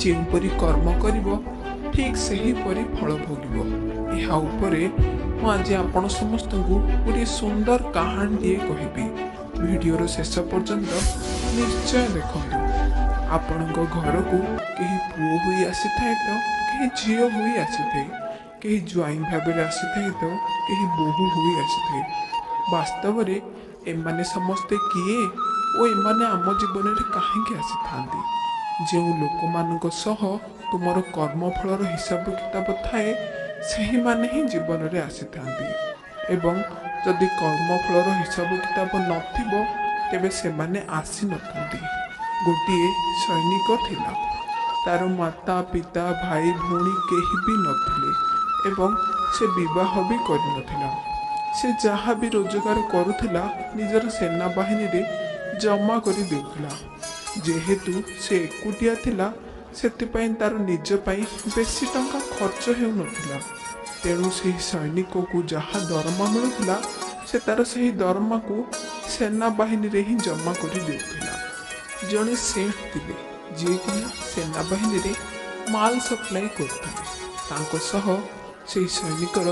ଯେଉଁପରି କର୍ମ କରିବ ଠିକ୍ ସେହିପରି ଫଳ ଭୋଗିବ। ଏହା ଉପରେ ମୁଁ ଆଜି ଆପଣ ସମସ୍ତଙ୍କୁ ଗୋଟିଏ ସୁନ୍ଦର କାହାଣୀଟିଏ କହିବି। ଭିଡ଼ିଓର ଶେଷ ପର୍ଯ୍ୟନ୍ତ ନିଶ୍ଚୟ ଦେଖନ୍ତୁ। ଆପଣଙ୍କ ଘରକୁ କେହି ପୁଅ ହୋଇ ଆସିଥାଏ ତ କେହି ଝିଅ ହୋଇ ଆସିଥାଏ, କେହି ଜ୍ୱାଇଁ ଭାବରେ ଆସିଥାଏ ତ କେହି ବୋହୂ ହୋଇ ଆସିଥାଏ। ବାସ୍ତବରେ ଏମାନେ ସମସ୍ତେ କିଏ ଓ ଏମାନେ ଆମ ଜୀବନରେ କାହିଁକି ଆସିଥାନ୍ତି? ଯେଉଁ ଲୋକମାନଙ୍କ ସହ ତୁମର କର୍ମଫଳର ହିସାବ କିତାବ ଥାଏ, ସେହିମାନେ ହିଁ ଜୀବନରେ ଆସିଥାନ୍ତି, ଏବଂ ଯଦି କର୍ମଫଳର ହିସାବ କିତାବ ନଥିବ ତେବେ ସେମାନେ ଆସିନଥାନ୍ତି। ଗୋଟିଏ ସୈନିକ ଥିଲା। ତାର ମାତା ପିତା ଭାଇ ଭଉଣୀ କେହି ବି ନଥିଲେ ଏବଂ ସେ ବିବାହ ବି କରିନଥିଲା। ସେ ଯାହା ବି ରୋଜଗାର କରୁଥିଲା ନିଜର ସେନାବାହିନୀରେ ଜମା କରି ଦେଉଥିଲା। ଯେହେତୁ ସେ ଏକୁଟିଆ ଥିଲା, ସେଥିପାଇଁ ତାର ନିଜ ପାଇଁ ବେଶୀ ଟଙ୍କା ଖର୍ଚ୍ଚ ହେଉନଥିଲା। ତେଣୁ ସେହି ସୈନିକକୁ ଯାହା ଦରମା ମିଳୁଥିଲା, ସେ ତାର ସେହି ଦରମାକୁ ସେନାବାହିନୀରେ ହିଁ ଜମା କରି ଦେଉଥିଲା। ଜଣେ ସେଠ୍ ଥିଲେ, ଯିଏକି ସେନାବାହିନୀରେ ମାଲ ସପ୍ଲାଇ କରୁଥିଲେ। ତାଙ୍କ ସହ ସେହି ସୈନିକର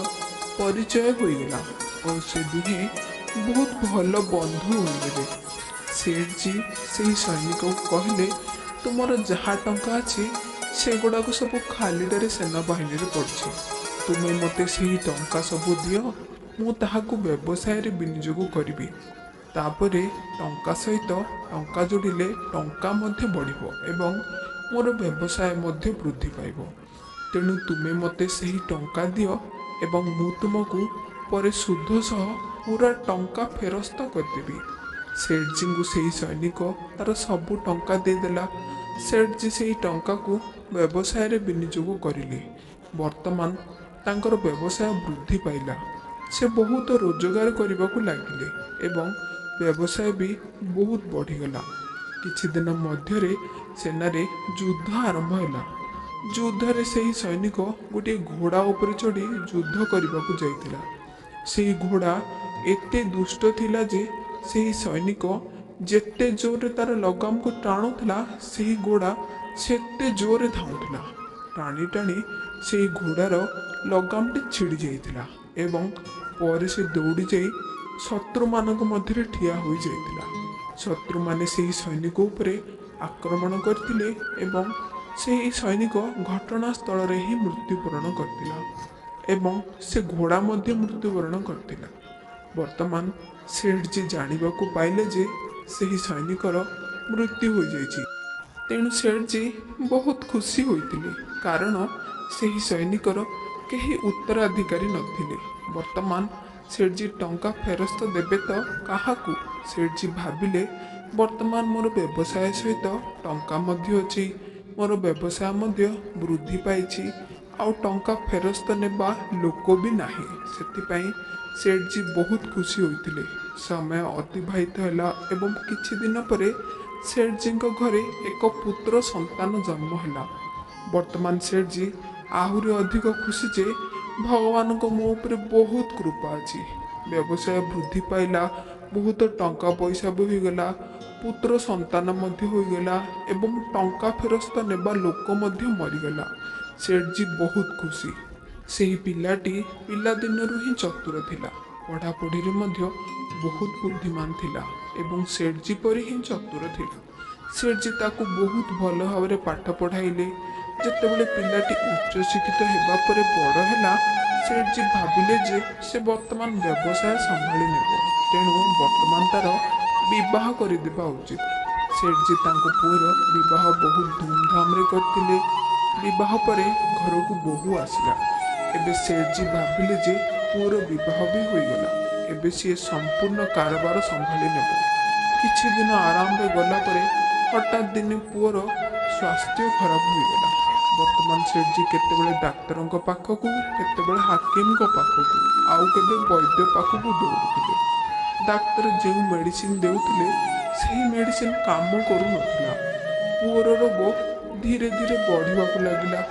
ପରିଚୟ ହୋଇଗଲା ଓ ସେ ଦୁହେଁ ବହୁତ ଭଲ ବନ୍ଧୁ ହୋଇଗଲେ। ସେଠ୍ଜୀ ସେହି ସୈନିକକୁ କହିଲେ, ତୁମର ଯାହା ଟଙ୍କା ଅଛି ସେଗୁଡ଼ାକ ସବୁ ଖାଲିଟାରେ ସେନାବାହିନୀରେ ପଡ଼ିଛି। ତୁମେ ମୋତେ ସେହି ଟଙ୍କା ସବୁ ଦିଅ, ମୁଁ ତାହାକୁ ବ୍ୟବସାୟରେ ବିନିଯୋଗ କରିବି। ତାପରେ ଟଙ୍କା ସହିତ ଟଙ୍କା ଯୋଡ଼ିଲେ ଟଙ୍କା ମଧ୍ୟ ବଢ଼ିବ ଏବଂ ମୋର ବ୍ୟବସାୟ ମଧ୍ୟ ବୃଦ୍ଧି ପାଇବ। ତେଣୁ ତୁମେ ମୋତେ ସେହି ଟଙ୍କା ଦିଅ ଏବଂ ମୁଁ ତୁମକୁ ପରେ ସୁଧ ସହ ପୁରା ଟଙ୍କା ଫେରସ୍ତ କରିଦେବି। ସେଠ୍ଜୀଙ୍କୁ ସେହି ସୈନିକ ତାର ସବୁ ଟଙ୍କା ଦେଇଦେଲା। ସେଠ୍ଜୀ ସେହି ଟଙ୍କାକୁ ବ୍ୟବସାୟରେ ବିନିଯୋଗ କରିଲେ। ବର୍ତ୍ତମାନ ତାଙ୍କର ବ୍ୟବସାୟ ବୃଦ୍ଧି ପାଇଲା। ସେ ବହୁତ ରୋଜଗାର କରିବାକୁ ଲାଗିଲେ ଏବଂ ବ୍ୟବସାୟ ବି ବହୁତ ବଢ଼ିଗଲା। କିଛି ଦିନ ମଧ୍ୟରେ ସେନାରେ ଯୁଦ୍ଧ ଆରମ୍ଭ ହେଲା। ଯୁଦ୍ଧରେ ସେହି ସୈନିକ ଗୋଟିଏ ଘୋଡ଼ା ଉପରେ ଚଢ଼ି ଯୁଦ୍ଧ କରିବାକୁ ଯାଇଥିଲା। ସେହି ଘୋଡ଼ା ଏତେ ଦୁଷ୍ଟ ଥିଲା ଯେ ସେହି ସୈନିକ ଯେତେ ଜୋରରେ ତାର ଲଗାମକୁ ଟାଣୁଥିଲା, ସେହି ଘୋଡ଼ା ସେତେ ଜୋରରେ ଧାଉଁଥିଲା। ଟାଣି ଟାଣି ସେହି ଘୋଡ଼ାର ଲଗାମଟି ଛିଡ଼ି ଯାଇଥିଲା ଏବଂ ପରେ ସେ ଦୌଡ଼ି ଯାଇ ଶତ୍ରୁମାନଙ୍କ ମଧ୍ୟରେ ଠିଆ ହୋଇଯାଇଥିଲା। ଶତ୍ରୁମାନେ ସେହି ସୈନିକ ଉପରେ ଆକ୍ରମଣ କରିଥିଲେ ଏବଂ ସେହି ସୈନିକ ଘଟଣାସ୍ଥଳରେ ହିଁ ମୃତ୍ୟୁବରଣ କରିଥିଲା ଏବଂ ସେ ଘୋଡ଼ା ମଧ୍ୟ ମୃତ୍ୟୁବରଣ କରିଥିଲା। ବର୍ତ୍ତମାନ ସେଠ୍ଜୀ ଜାଣିବାକୁ ପାଇଲେ ଯେ ସେହି ସୈନିକର ମୃତ୍ୟୁ ହୋଇଯାଇଛି। ତେଣୁ ସେଠ୍ଜୀ ବହୁତ ଖୁସି ହୋଇଥିଲେ, କାରଣ ସେହି ସୈନିକର କେହି ଉତ୍ତରାଧିକାରୀ ନଥିଲେ। ବର୍ତ୍ତମାନ ସେଠ୍ଜୀ ଟଙ୍କା ଫେରସ୍ତ ଦେବେ ତ କାହାକୁ? ସେଠ୍ଜୀ ଭାବିଲେ, ବର୍ତ୍ତମାନ ମୋର ବ୍ୟବସାୟ ସହିତ ଟଙ୍କା ମଧ୍ୟ ଅଛି, ମୋର ବ୍ୟବସାୟ ମଧ୍ୟ ବୃଦ୍ଧି ପାଇଛି, ଆଉ ଟଙ୍କା ଫେରସ୍ତ ନେବା ଲୋକ ବି ନାହିଁ। ସେଥିପାଇଁ ସେଠ୍ଜୀ ବହୁତ ଖୁସି ହୋଇଥିଲେ। ସମୟ ଅତିବାହିତ ହେଲା ଏବଂ କିଛି ଦିନ ପରେ ସେଠ୍ଜୀଙ୍କ ଘରେ ଏକ ପୁତ୍ର ସନ୍ତାନ ଜନ୍ମ ହେଲା। ବର୍ତ୍ତମାନ ସେଠ୍ଜୀ ଆହୁରି ଅଧିକ ଖୁସି ଯେ ଭଗବାନଙ୍କ ମୋ ଉପରେ ବହୁତ କୃପା ଅଛି। ବ୍ୟବସାୟ ବୃଦ୍ଧି ପାଇଲା, ବହୁତ ଟଙ୍କା ପଇସା ବି ହୋଇଗଲା, ପୁତ୍ର ସନ୍ତାନ ମଧ୍ୟ ହୋଇଗଲା ଏବଂ ଟଙ୍କା ଫେରସ୍ତ ନେବା ଲୋକ ମଧ୍ୟ ମରିଗଲା। ସେଠ୍ଜୀ ବହୁତ ଖୁସି। ସେହି ପିଲାଟି ପିଲାଦିନରୁ ହିଁ ଚତୁର ଥିଲା, ପଢ଼ାପଢ଼ିରେ ମଧ୍ୟ ବହୁତ ବୁଦ୍ଧିମାନ ଥିଲା ଏବଂ ସେଠ୍ଜୀ ପରି ହିଁ ଚତୁର ଥିଲା। ସେଠ୍ଜୀ ତାକୁ ବହୁତ ଭଲ ଭାବରେ ପାଠ ପଢ଼ାଇଲେ। ଯେତେବେଳେ ପିଲାଟି ଉଚ୍ଚଶିକ୍ଷିତ ହେବା ପରେ ବଡ଼ ହେଲା, ସେଠ୍ଜୀ ଭାବିଲେ ଯେ ସେ ବର୍ତ୍ତମାନ ବ୍ୟବସାୟ ସମ୍ଭାଳି ନେବ, ତେଣୁ ବର୍ତ୍ତମାନ ତାର ବିବାହ କରିଦେବା ଉଚିତ। ସେଠ୍ଜୀ ତାଙ୍କ ପୁଅର ବିବାହ ବହୁତ ଧୁମଧାମରେ କରିଥିଲେ। ବିବାହ ପରେ ଘରକୁ ବୋହୂ ଆସିଲା। ଏବେ ସେଠ୍ଜୀ ଭାବିଲେ ଯେ ପୁଅର ବିବାହ ବି ହୋଇଗଲା, ଏବେ ସିଏ ସମ୍ପୂର୍ଣ୍ଣ କାରବାର ସମ୍ଭାଳି ନେବ। କିଛି ଦିନ ଆରାମରେ ଗଲା ପରେ ହଠାତ୍ ଦିନେ ପୁଅର ସ୍ୱାସ୍ଥ୍ୟ ଖରାପ ହୋଇଗଲା। ବର୍ତ୍ତମାନ ସେଠ୍ଜୀ କେତେବେଳେ ଡାକ୍ତରଙ୍କ ପାଖକୁ, କେତେବେଳେ ହାକିମଙ୍କ ପାଖକୁ, ଆଉ କେବେ ବୈଦ୍ୟ ପାଖକୁ ଦୌଡ଼ୁଥିଲେ। ଡାକ୍ତର ଯେଉଁ ମେଡ଼ିସିନ ଦେଉଥିଲେ ସେହି ମେଡ଼ିସିନ କାମ କରୁନଥିଲା। ପୁଅର ରୋଗ ଧୀରେ ଧୀରେ ବଢ଼ିବାକୁ ଲାଗିଲା।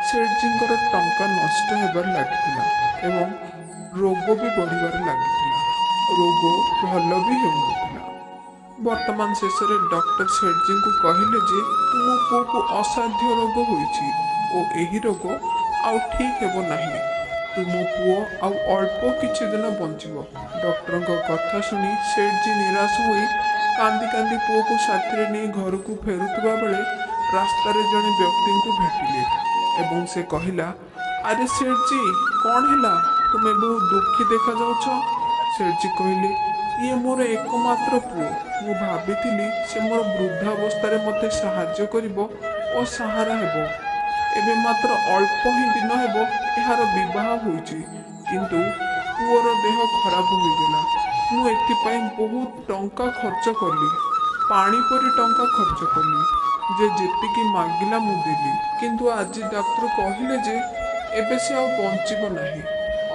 ସେଠ୍ଜୀଙ୍କର ଟଙ୍କା ନଷ୍ଟ ହେବାରେ ଲାଗିଥିଲା ଏବଂ ରୋଗ ବି ବଢ଼ିବାରେ ଲାଗିଥିଲା। ରୋଗ ଭଲ ବି ହେଉନଥିଲା। ବର୍ତ୍ତମାନ ଶେଷରେ ଡକ୍ଟର ସେଠଜୀଙ୍କୁ କହିଲେ ଯେ ତୁମ ପୁଅକୁ ଅସାଧ୍ୟ ରୋଗ ହୋଇଛି ଓ ଏହି ରୋଗ ଆଉ ଠିକ୍ ହେବ ନାହିଁ। ତୁମ ପୁଅ ଆଉ ଅଳ୍ପ କିଛି ଦିନ ବଞ୍ଚିବ। ଡକ୍ଟରଙ୍କ କଥା ଶୁଣି ସେଠଜୀ ନିରାଶ ହୋଇ କାନ୍ଦି କାନ୍ଦି ପୁଅକୁ ସାଥିରେ ନେଇ ଘରକୁ ଫେରୁଥିବା ବେଳେ ରାସ୍ତାରେ ଜଣେ ବ୍ୟକ୍ତିଙ୍କୁ ଭେଟିଲେ ଏବଂ ସେ କହିଲା, ଆରେ ସେଠଜୀ, କ'ଣ ହେଲା? ତୁମେ ବହୁତ ଦୁଃଖୀ ଦେଖାଯାଉଛ। ସେଠଜୀ କହିଲେ, ଇଏ ମୋର ଏକମାତ୍ର ପୁଅ। ମୁଁ ଭାବିଥିଲି ସେ ମୋର ବୃଦ୍ଧାବସ୍ଥାରେ ମୋତେ ସାହାଯ୍ୟ କରିବ ଓ ସାହାରା ହେବ। ଏବେ ମାତ୍ର ଅଳ୍ପ ହିଁ ଦିନ ହେବ ଏହାର ବିବାହ ହୋଇଛି, କିନ୍ତୁ ପୁଅର ଦେହ ଖରାପ ହୋଇଗଲା। ମୁଁ ଏଥିପାଇଁ ବହୁତ ଟଙ୍କା ଖର୍ଚ୍ଚ କଲି, ପାଣି ପରି ଟଙ୍କା ଖର୍ଚ୍ଚ କଲି। ଯେ ଯେତିକି ମାଗିଲା ମୁଁ ଦେଲି, କିନ୍ତୁ ଆଜି ଡାକ୍ତର କହିଲେ ଯେ ଏବେ ସେ ଆଉ ବଞ୍ଚିବ ନାହିଁ।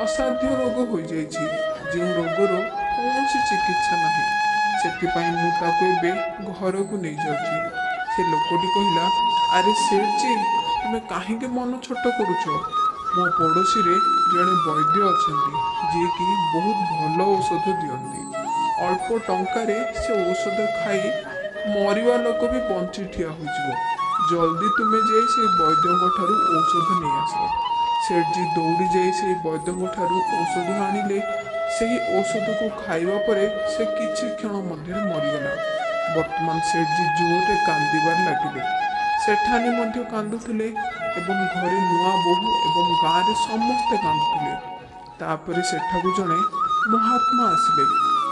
ଅସାଧ୍ୟ ରୋଗ ହୋଇଯାଇଛି, ଯେଉଁ ରୋଗର କୌଣସି ଚିକିତ୍ସା ନାହିଁ। ସେଥିପାଇଁ ମୁଁ ତାକୁ ଏବେ ଘରକୁ ନେଇଯାଉଛି। ସେ ଲୋକଟି କହିଲା, ଆରେ ସେଠଜୀ, ତୁମେ କାହିଁକି ମନ ଛୋଟ କରୁଛ? ମୋ ପଡ଼ୋଶୀରେ ଜଣେ ବୈଦ୍ୟ ଅଛନ୍ତି, ଯିଏକି ବହୁତ ଭଲ ଔଷଧ ଦିଅନ୍ତି। ଅଳ୍ପ ଟଙ୍କାରେ ସେ ଔଷଧ ଖାଇ ମରିବା ଲୋକ ବି ବଞ୍ଚି ଠିଆ ହୋଇଯିବ। ଜଲ୍ଦି ତୁମେ ଯାଇ ସେ ବୈଦ୍ୟଙ୍କ ଠାରୁ ଔଷଧ ନେଇ ଆସ। ସେଠଜୀ ଦୌଡ଼ି ଯାଇ ସେଇ ବୈଦ୍ୟଙ୍କ ଠାରୁ ଔଷଧ ଆଣିଲେ। ସେହି ଔଷଧକୁ ଖାଇବା ପରେ ସେ କିଛି କ୍ଷଣ ମଧ୍ୟରେ ମରିଗଲା। ବର୍ତ୍ତମାନ ସେଠଜୀ ଜୋରରେ କାନ୍ଦିବାରେ ଲାଗିଲେ। ସେଠାନି ମଧ୍ୟ କାନ୍ଦୁଥିଲେ ଏବଂ ଘରେ ନୂଆ ବୋହୂ ଏବଂ ଗାଁରେ ସମସ୍ତେ କାନ୍ଦୁଥିଲେ। ତାପରେ ସେଠାକୁ ଜଣେ ମହାତ୍ମା ଆସିଲେ।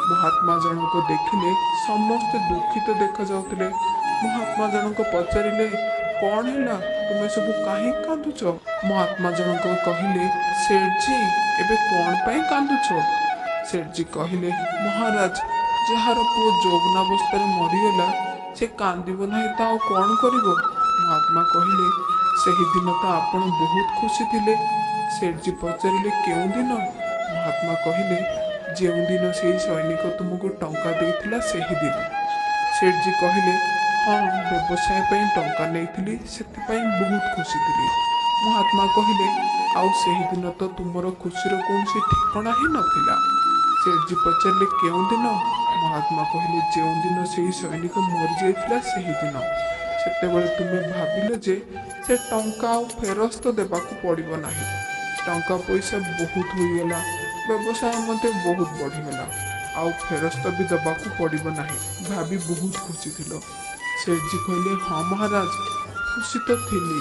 ମହାତ୍ମା ଜଣକ ଦେଖିଲେ ସମସ୍ତେ ଦୁଃଖିତ ଦେଖାଯାଉଥିଲେ। ମହାତ୍ମା ଜଣକ ପଚାରିଲେ, କ'ଣ ହେଲା, ତୁମେ ସବୁ କାହିଁକି କାନ୍ଦୁଛ? ମହାତ୍ମା ଜଣକ କହିଲେ, ସେଠଜୀ, ଏବେ କ'ଣ ପାଇଁ କାନ୍ଦୁଛ? ସେଠଜୀ କହିଲେ, ମହାରାଜ, ଯାହାର ପୁଅ ଯୌବନାବସ୍ଥାରେ ମରିଗଲା ସେ କାନ୍ଦିବ ନାହିଁ ତ ଆଉ କ'ଣ କରିବ? ମହାତ୍ମା କହିଲେ, ସେହିଦିନ ତ ଆପଣ ବହୁତ ଖୁସି ଥିଲେ। ସେଠଜୀ ପଚାରିଲେ, କେଉଁ ଦିନ? ମହାତ୍ମା କହିଲେ, ଯେଉଁଦିନ ସେଇ ସୈନିକ ତୁମକୁ ଟଙ୍କା ଦେଇଥିଲା ସେହିଦିନ। ସେଠଜୀ କହିଲେ, ହଁ, ବ୍ୟବସାୟ ପାଇଁ ଟଙ୍କା ନେଇଥିଲି, ସେଥିପାଇଁ ବହୁତ ଖୁସି ଥିଲି। ମହାତ୍ମା କହିଲେ, ଆଉ ସେହିଦିନ ତ ତୁମର ଖୁସିର କୌଣସି ଠିକଣା ହିଁ ନଥିଲା। ସେଠଜୀ ପଚାରିଲେ, କେଉଁ ଦିନ? ମହାତ୍ମା କହିଲେ, ଯେଉଁଦିନ ସେହି ସୈନିକ ମରିଯାଇଥିଲା ସେହିଦିନ। ସେତେବେଳେ ତୁମେ ଭାବିଲ ଯେ ସେ ଟଙ୍କା ଆଉ ଫେରସ୍ତ ଦେବାକୁ ପଡ଼ିବ ନାହିଁ। ଟଙ୍କା ପଇସା ବହୁତ ହୋଇଗଲା, ବ୍ୟବସାୟ ମଧ୍ୟ ବହୁତ ବଢ଼ିଗଲା, ଆଉ ଫେରସ୍ତ ବି ଦେବାକୁ ପଡ଼ିବ ନାହିଁ ଭାବି ବହୁତ ଖୁସି ଥିଲ। ସେଠଜୀ କହିଲେ, ହଁ ମହାରାଜ, ଖୁସି ତ ଥିଲି।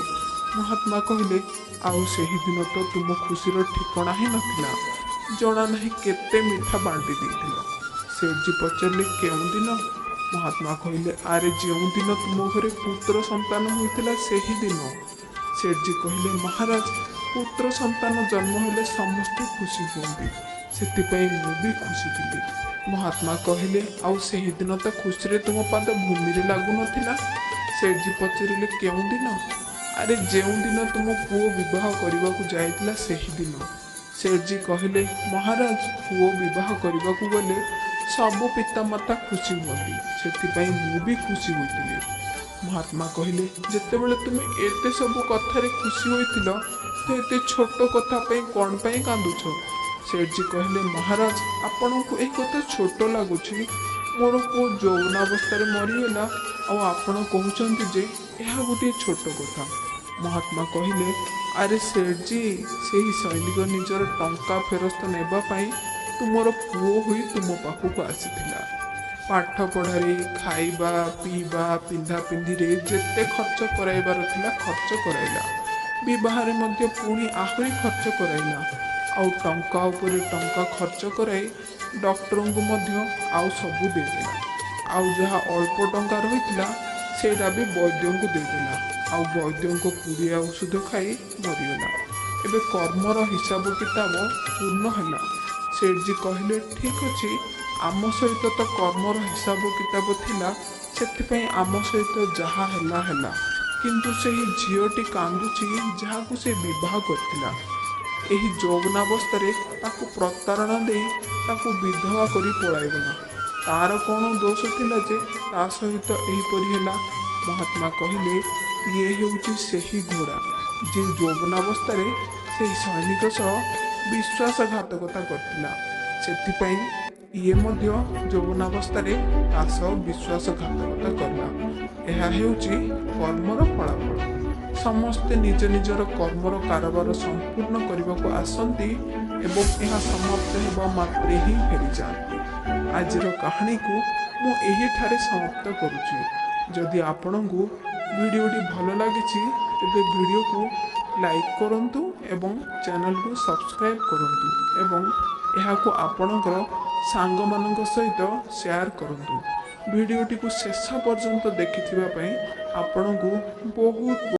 ମହାତ୍ମା କହିଲେ, ଆଉ ସେହିଦିନ ତ ତୁମ ଖୁସିର ଠିକଣା ହିଁ ନଥିଲା, ଜଣା ନାହିଁ କେତେ ମିଠା ବାଣ୍ଟି ଦେଇଥିଲ। ସେଠଜୀ ପଚାରିଲେ, କେଉଁ ଦିନ? ମହାତ୍ମା କହିଲେ, ଆରେ ଯେଉଁଦିନ ତୁମ ଘରେ ପୁତ୍ର ସନ୍ତାନ ହୋଇଥିଲା ସେହିଦିନ। ସେଠଜୀ କହିଲେ, ମହାରାଜ, ପୁତ୍ର ସନ୍ତାନ ଜନ୍ମ ହେଲେ ସମସ୍ତେ ଖୁସି ହୁଅନ୍ତି, ସେଥିପାଇଁ ମୁଁ ବି ଖୁସି ଥିଲି। ମହାତ୍ମା କହିଲେ, ଆଉ ସେହିଦିନ ତ ଖୁସିରେ ତୁମ ପାଦ ଭୂମିରେ ଲାଗୁନଥିଲା। ସେଠଜୀ ପଚାରିଲେ, କେଉଁ ଦିନ? ଆରେ ଯେଉଁଦିନ ତୁମ ପୁଅ ବିବାହ କରିବାକୁ ଯାଇଥିଲା ସେହିଦିନ। ସେଠଜୀ କହିଲେ, ମହାରାଜ, ପୁଅ ବିବାହ କରିବାକୁ ଗଲେ ସବୁ ପିତାମାତା ଖୁସି ହୁଅନ୍ତି, ସେଥିପାଇଁ ମୁଁ ବି ଖୁସି ହୋଇଥିଲି। ମହାତ୍ମା କହିଲେ, ଯେତେବେଳେ ତୁମେ ଏତେ ସବୁ କଥାରେ ଖୁସି ହୋଇଥିଲ ତ ଏତେ ଛୋଟ କଥା ପାଇଁ କ'ଣ ପାଇଁ କାନ୍ଦୁଛ? ସେଠଜୀ କହିଲେ, ମହାରାଜ, ଆପଣଙ୍କୁ ଏହି କଥା ଛୋଟ ଲାଗୁଛି? ମୋର ପୁଅ ଯୌବନାବସ୍ଥାରେ ମରିଗଲା ଆଉ ଆପଣ କହୁଛନ୍ତି ଯେ ଏହା ଗୋଟିଏ ଛୋଟ କଥା। ମହାତ୍ମା କହିଲେ, ଆରେ ସେଠଜୀ, ସେହି ସୈନିକ ନିଜର ଟଙ୍କା ଫେରସ୍ତ ନେବା ପାଇଁ ତୁମର ପୁଅ ହୋଇ ତୁମ ପାଖକୁ ଆସିଥିଲା। ପାଠ ପଢ଼ାରେ, ଖାଇବା ପିଇବା, ପିନ୍ଧା ପିନ୍ଧିରେ ଯେତେ ଖର୍ଚ୍ଚ କରାଇବାର ଥିଲା ଖର୍ଚ୍ଚ କରାଇଲା। ବିବାହରେ ମଧ୍ୟ ପୁଣି ଆହୁରି ଖର୍ଚ୍ଚ କରାଇଲା। ଆଉ ଟଙ୍କା ଉପରେ ଟଙ୍କା ଖର୍ଚ୍ଚ କରାଇ ଡକ୍ଟରଙ୍କୁ ମଧ୍ୟ ଆଉ ସବୁ ଦେଇଦେଲା। ଆଉ ଯାହା ଅଳ୍ପ ଟଙ୍କା ରହିଥିଲା ସେଇଟା ବି ବୈଦ୍ୟଙ୍କୁ ଦେଇଦେଲା। ଆଉ ବୈଦ୍ୟଙ୍କ ପୁଡ଼ିଆ ଔଷଧ ଖାଇ ମରିଗଲା। ଏବେ କର୍ମର ହିସାବ କିତାବ ପୂର୍ଣ୍ଣ ହେଲା। ସେଠଜୀ କହିଲେ, ଠିକ୍ ଅଛି, ଆମ ସହିତ ତ କର୍ମର ହିସାବ କିତାବ ଥିଲା, ସେଥିପାଇଁ ଆମ ସହିତ ଯାହା ହେଲା ହେଲା। କିନ୍ତୁ ସେହି ଝିଅଟି କାନ୍ଦୁଛି ଯାହାକୁ ସେ ବିବାହ କରିଥିଲା। ଏହି ଯୌବନାବସ୍ଥାରେ ତାକୁ ପ୍ରତାରଣା ଦେଇ ତାକୁ ବିଧବା କରି ପଳାଇଗଲା। ତାର କ'ଣ ଦୋଷ ଥିଲା ଯେ ତା ସହିତ ଏହିପରି ହେଲା? ମହାତ୍ମା କହିଲେ, ଇଏ ହେଉଛି ସେହି ଘୋଡ଼ା ଯିଏ ଯୌବନାବସ୍ଥାରେ ସେହି ସୈନିକ ସହ ବିଶ୍ୱାସଘାତକତା କରିଥିଲା। ସେଥିପାଇଁ ଇଏ ମଧ୍ୟ ଯୌବନାବସ୍ଥାରେ ତା ସହ ବିଶ୍ୱାସଘାତକତା କଲା। ଏହା ହେଉଛି କର୍ମର ଫଳାଫଳ। ସମସ୍ତେ ନିଜ ନିଜର କର୍ମର କାରବାର ସମ୍ପୂର୍ଣ୍ଣ କରିବାକୁ ଆସନ୍ତି ଏବଂ ଏହା ସମାପ୍ତ ହେବା ମାତ୍ରେ ହିଁ ଫେରିଯାଆନ୍ତି। ଆଜିର କାହାଣୀକୁ ମୁଁ ଏହିଠାରେ ସମାପ୍ତ କରୁଛି। ଯଦି ଆପଣଙ୍କୁ ଭିଡ଼ିଓଟି ଭଲ ଲାଗିଛି, ତେବେ ଭିଡ଼ିଓକୁ ଲାଇକ୍ କରନ୍ତୁ ଏବଂ ଚ୍ୟାନେଲକୁ ସବସ୍କ୍ରାଇବ୍ କରନ୍ତୁ ଏବଂ ଏହାକୁ ଆପଣଙ୍କର ସାଙ୍ଗମାନଙ୍କ ସହିତ ସେୟାର କରନ୍ତୁ। ଭିଡ଼ିଓଟିକୁ ଶେଷ ପର୍ଯ୍ୟନ୍ତ ଦେଖିଥିବା ପାଇଁ ଆପଣଙ୍କୁ ବହୁତ